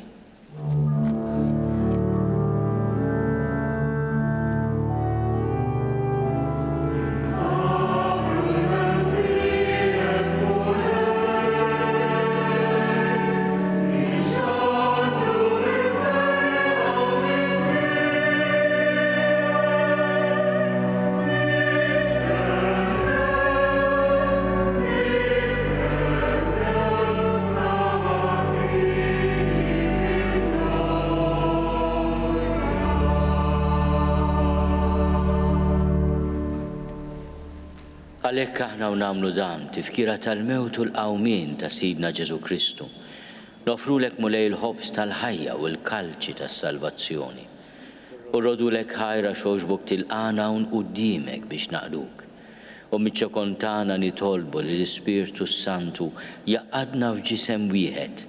A: Għalhekk aħna u nagħmlu dan b'tifkira tal-mewt u l-qawmien ta' Sidna Ġesù Kristu, noffrulek Mulej il-ħobż tal-ħajja u l-kalċi tas-salvazzjoni. U rrodulek ħajr għax għoġbok tilqagħna hawn quddiemek biex naqduk. U miċ-ċokon tagħna nitolbu li l-Ispirtu s-Santu jgħaqqadna f'ġisem wieħed,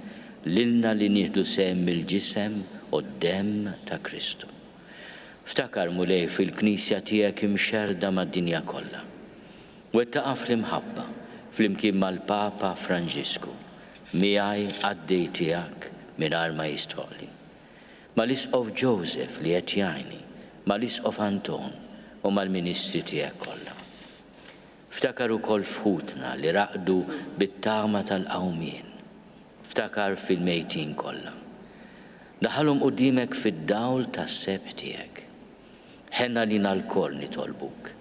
A: lilna li nieħdu sehem mill-ġisem u d-demm ta' Kristu. Ftakar, Mulej, fil-Knisja tiegħek imxerrda mad-dinja kollha. Wettaqha fl-imħabba, flimkien mal-Papa Franġisku, miegħi qaddej tiegħek mingħajr ma jistħoqqli. Mal-Isqof Joseph li qed jgħinni, mal-Isqof Anton u mal-ministri tiegħek kollha. Ftakar ukoll f'ħutna li raqdu bit-tama tal-qawmien. Ftakar fil-mejtin kollha. Daħħalhom quddiemek fid-dawl tas-sebħ tiegħek. Ħenn għalina lkoll nitolbuk.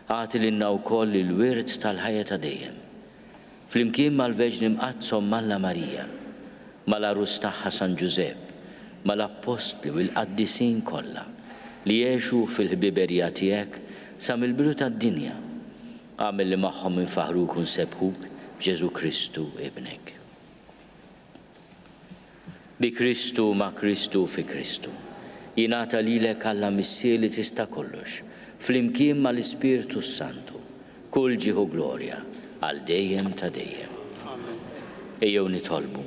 A: Agħti lilna wkoll il-wirt tal-ħajja ta' dejjem. Flimkien mal-Verġni Mqaddsa Omm Alla Marija, mal-Għarus tagħha San Ġużepp, mal-Appostli u l-qaddisin kollha li għexu fil-ħbiberija tiegħek sa mill-bidu tad-dinja, agħmel li magħhom infaħħruk u nsebbħuk b'Ġesù Kristu Ibnek. Bi Kristu, ma' Kristu u fi Kristu, jingħata lilek Alla Missier li tista' kollox, flimkien mal-Ispirtu s-Santu, kull ġieħ u glorja, għal dejjem ta' dejjem. Ejjew nitolbu,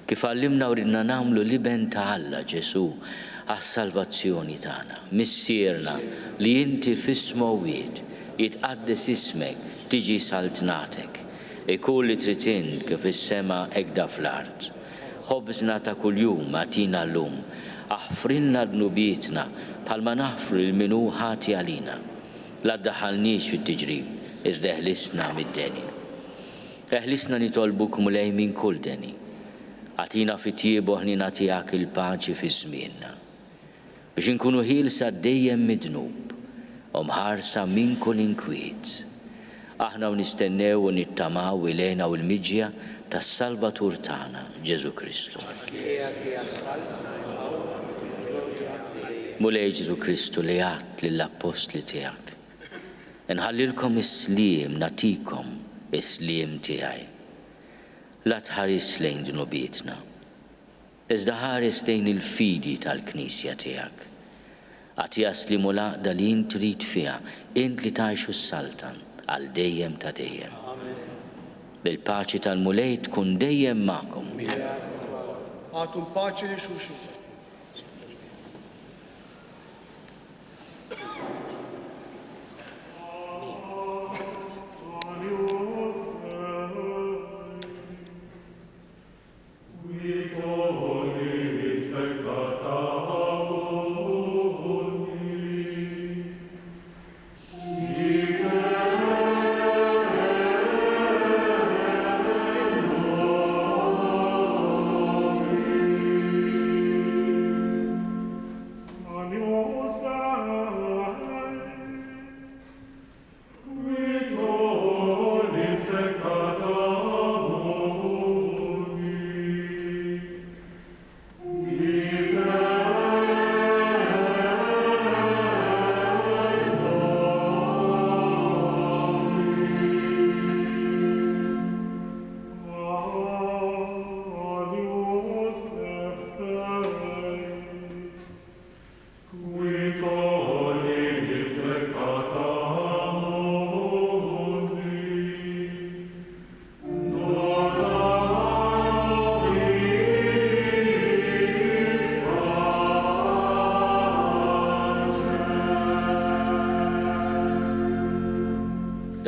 A: kif għallimna u ridna nagħmlu l-Iben ta' Alla, Ġesù, għas-salvazzjoni tagħna. Missierna, li inti fis-smewwiet, jitqaddes ismek, tiġi saltnatek. Ikun li trid int kif fis-sema hekk fl-art. Ħobżna ta' kuljum agħtina llum. Aħfrilna dnubietna bħalma naħfru lil min hu ħati għalina. La ddaħħalniex fit-tiġrib, iżda eħlisna mid-deni. Eħlisna nitolbuk Mulej minn kull deni. Agħtina fit-tjieba u ħniena tiegħek il-paċi fi żmienna. Biex inkunu ħielsa dejjem mid-dnub u mħarsa minn kull inkwiet. Aħna u nistennew u nittamaw il-hena u l-miġja tas-Salvatur tagħna, Ġesù Kristu. Mulej Ġesù Kristu li għedt lill-appostli tiegħek, Inħallilkom is-sliem, nagħtikom is-sliem tiegħi. La tħarisx lejn dnubietna, Iżda ħares lejn il-fidi tal-Knisja tiegħek. Agħtiha s-sliem u l-għaqda li int trid fiha, int li tgħix u ssaltan għal dejjem ta' dejjem. Il-paċi tal-Mulej tkun dejjem magħkom.
F: Agħtu l-paċi lil xulxin.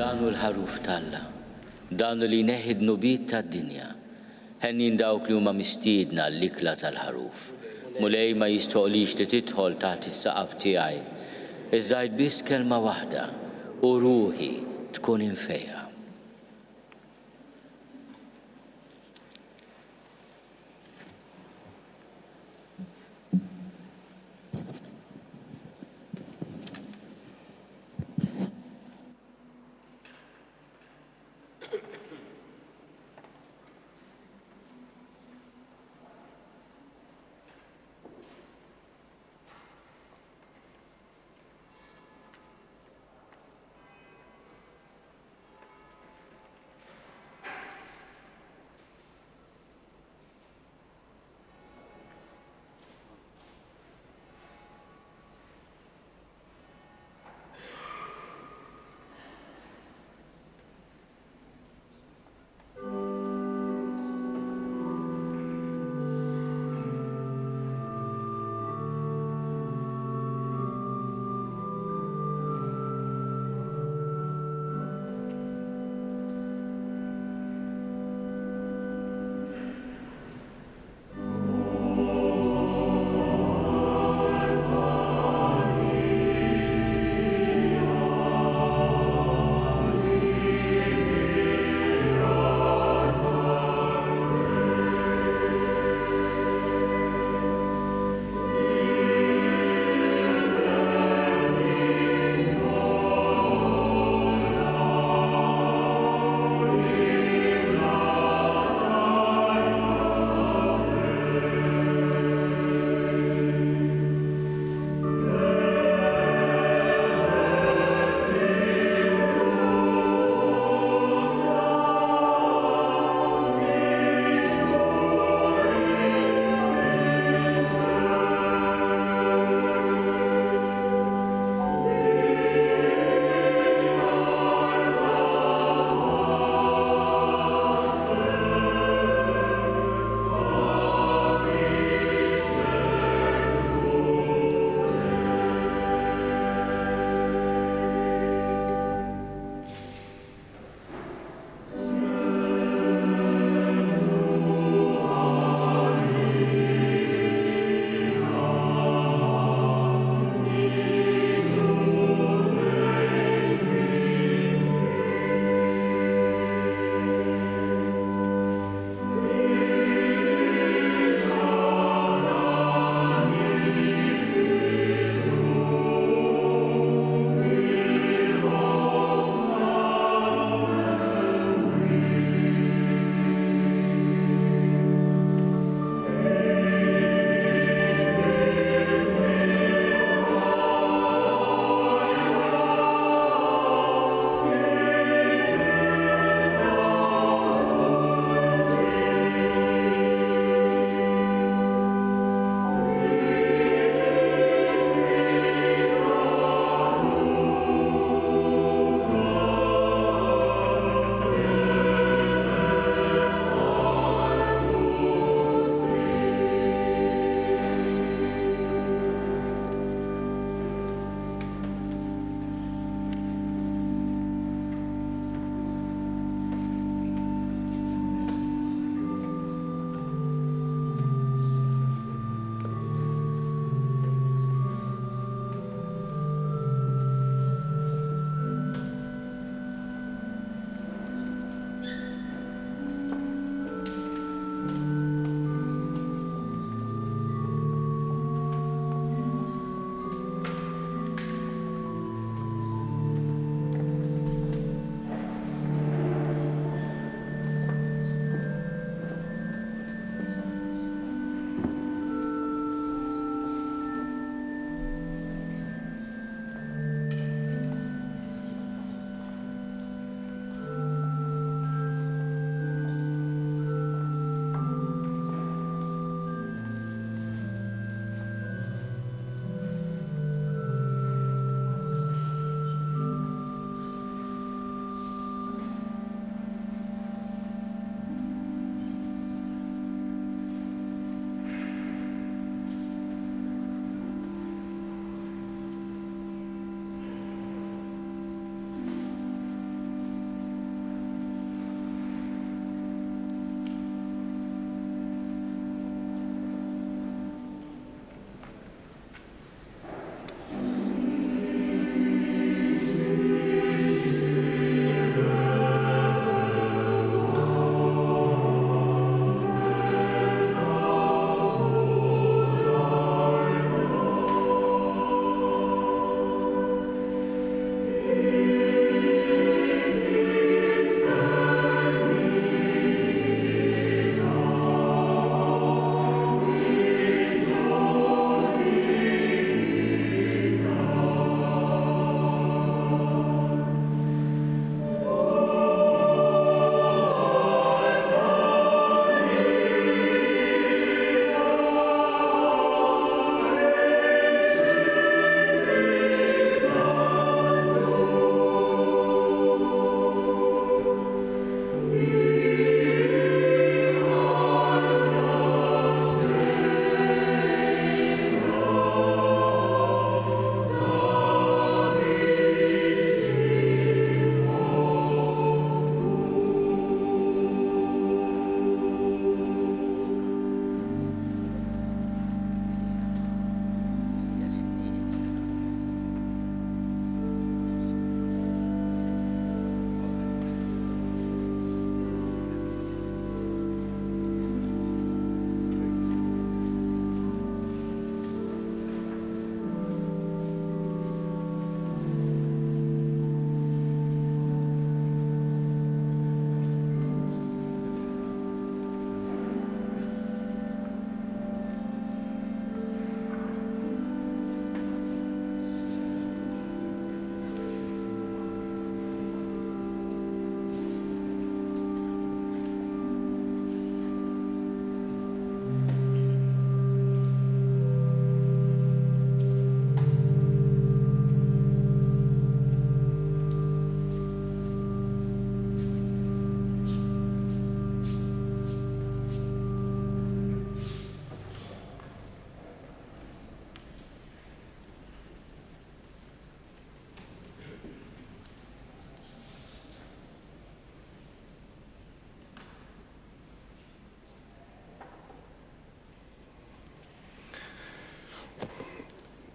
A: Dan hu l-Ħaruf t'Alla, dan hu li jneħħi d-dnubiet tad-dinja. Henjin dawk li huma mistiedna għall-ikla tal-Ħaruf. Mulej ma jistħoqlix li tidħol taħt is-saqaf tiegħi, iżda għid biss kelma waħda, u ruħi tkun imfejqa.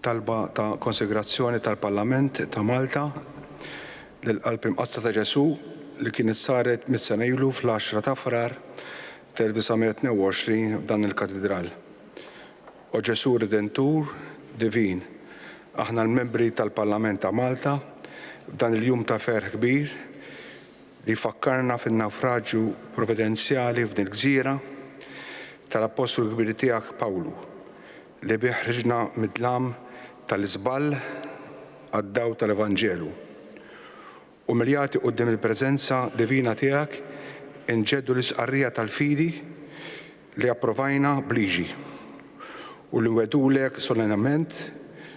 I: Talba ta' konsegrazzjoni tal-Parlament ta' Malta lill-Qalb Imqaddsa ta' Ġesù li kienet saret mitt sena ilu fl-għaxra ta' Frar 1922 f'dan il-Katidral. O Ġesù Redentur Divin, aħna l-membri tal-Parlament ta' Malta f'dan il-jum ta' ferħ kbir li jfakkarna fin-nawfraġju providenzjali f'din il-gżira tal-Appostlu l-kbir tiegħek Pawlu, li bih ħriġna mid-dlam tal-iżball għad-dawl tal-Evanġelu. Umiljati quddiem il-preżenza divina tiegħek, inġeddu l-istqarrija tal-fidi li approvajna b'liġi u li nwegħdulek solennament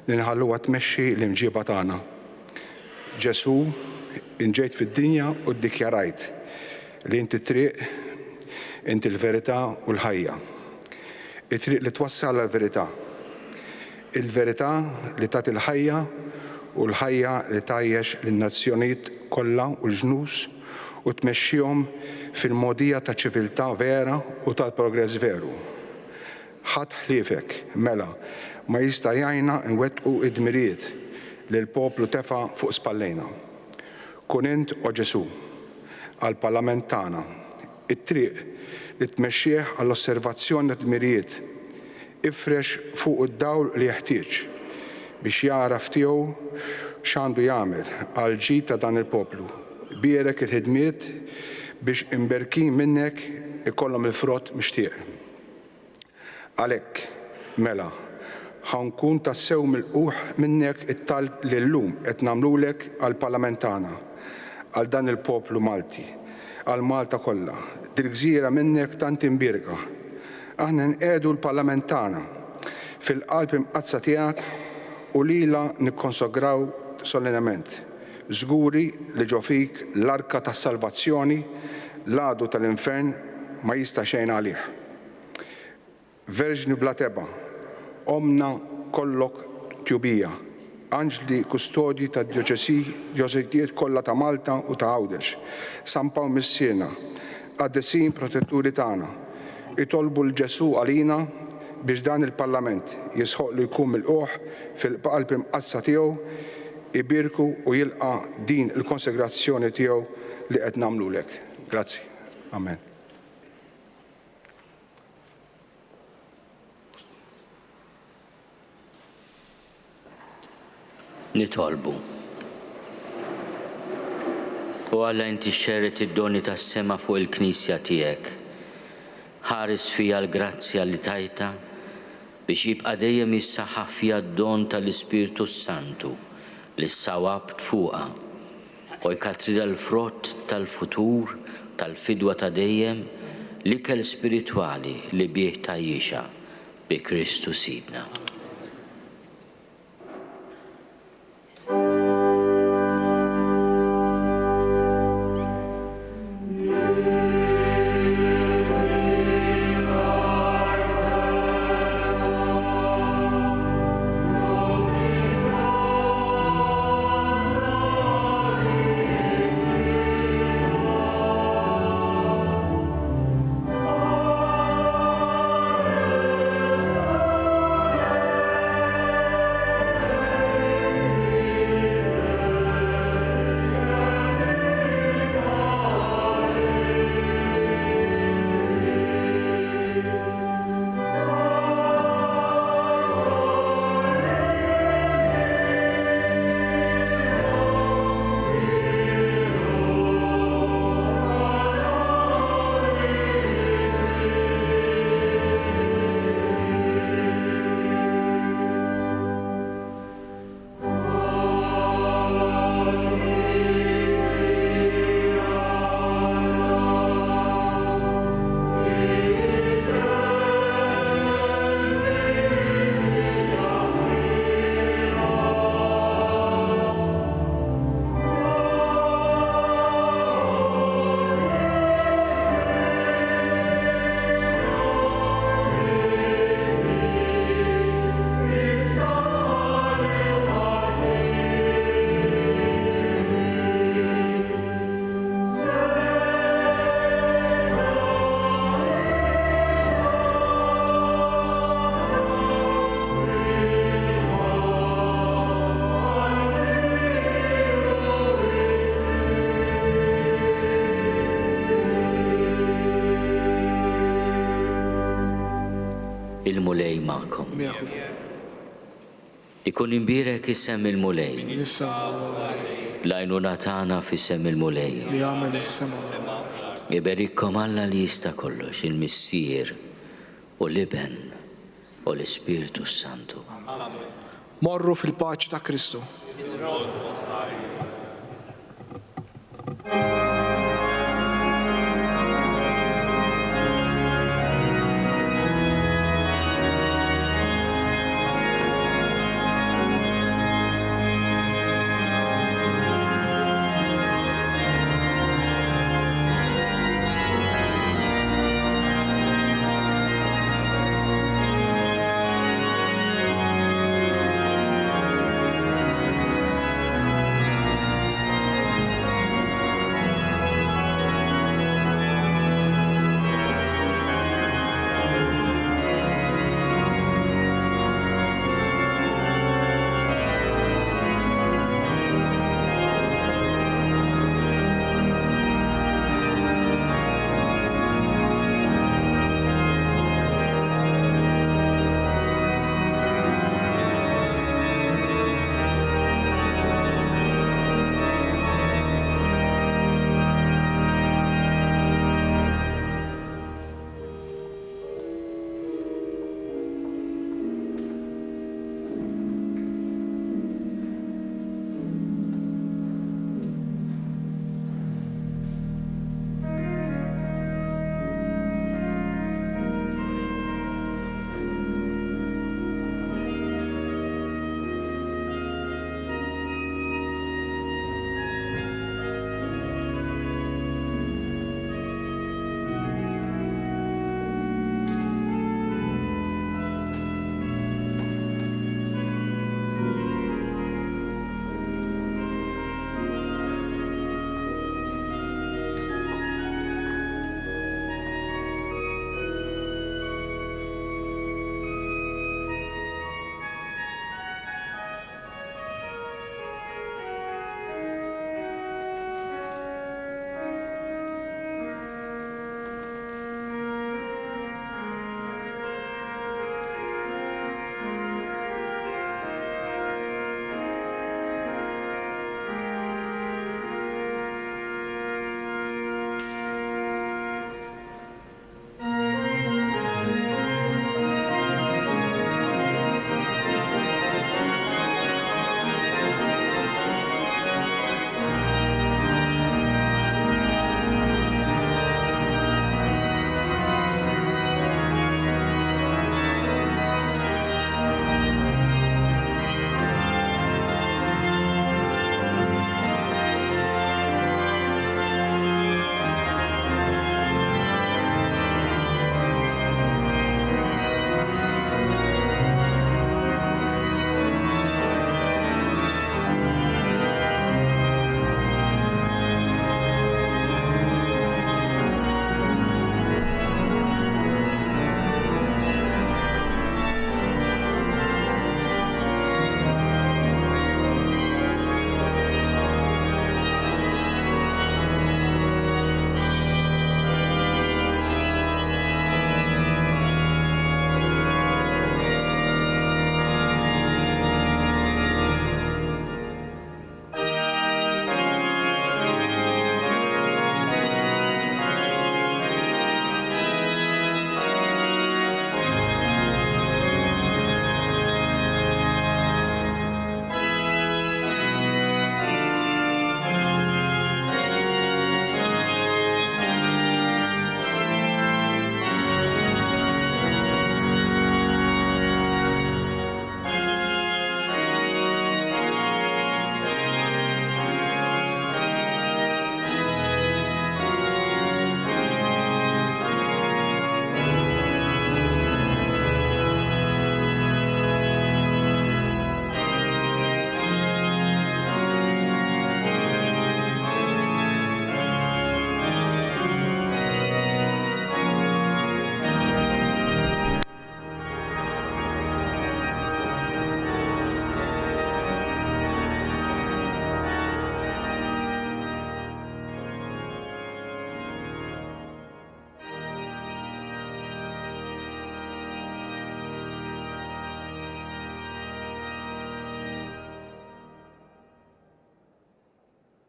I: li nħalluha tmexxi l-imġieba tagħna. Ġesù, int ġejt fid-dinja u ddikjarajt li inti t-triq, inti l-verità u l-ħajja. It-triq li twassal għall-verità. Il-verità li tagħti l-ħajja u l-ħajja li tgħajjex lin-nazzjonijiet kollha u l-ġnus u tmexxihom fil-mogħdija taċ-ċiviltà vera u tal-progress veru. Ħadd ħliefek, mela, ma jista' jgħinna nwettqu d-dmirijiet li l-poplu tefa' fuq spallejna. Kun int, o Ġesù, għall-Parlament tagħna, it-triq li tmexxih għall-osservazzjoni tad-dmirijiet, ifrex fuqu d-dawl li jeħtieġ biex jagħraf tiegħu x'għandu jagħmel għall-ġid ta' dan il-poplu. Bierek il-ħidmiet biex imberkin minnek ikollhom il-frott mixtieq. Għalhekk, mela, ħa nkun tassew milqugħ minnek it-talb li llum qed nagħmlulek għall-Parlament tagħna, għal dan il-poplu Malti, għal Malta kollha, dil-gżira minnek tant imbierka. Aħna nqiegħdu l-Parlament tagħna fil-Qalb Imqaddsa tiegħek u lilha nikkonsograw solennement, żguri li ġo fik l-arka tas-salvazzjoni l-għadu tal-infern ma jista' xejn għalih. Verġni bla tebgħa, Ommna kollok tjubija, Anġli kustodji tad-djoċesi, djoċesijiet kollha ta' Malta u ta' Għawdex, San Pawl Missierna, qaddisin protetturi tagħna, itolbu 'l Ġesù għalina biex dan il-Parlament jisħoqlu jkun milqugħ fil-Qalb Imqaddsa tiegħu, ibierku u jilqa' din il-konsegrazzjoni tiegħu li qed nagħmlulek. Grazzi. Amen.
A: Nitolbu. O Alla inti xxerred id-doni tas-sema fuq il-Knisja tiegħek. Ħares fiha l-grazzja li tajtha biex jibqa' dejjem jissaħħaħ fiha d-don tal-Ispirtu s-Santu li ssawabt fuqha u jkattrilha l-frott tal-futur tal-fidwa ta' dejjem, l-ikel spiritwali li bih tgħajjixha, bi Kristu Sidna. Il-Mulej magħkom.
F: Miegħek ukoll.
A: Ikun imbierek isem il-Mulej.
F: Minn issa u għal dejjem.
A: L-għajnuna tagħna f'isem il-Mulej.
F: Li għamel is-sema u l-art.
A: Iberikkom Alla li jista' kollox, il-Missier, u l-Iben, u l-Ispirtu s-Santu.
F: Amen. Morru fil-paċi ta' Kristu.
B: Nroddu ħajr.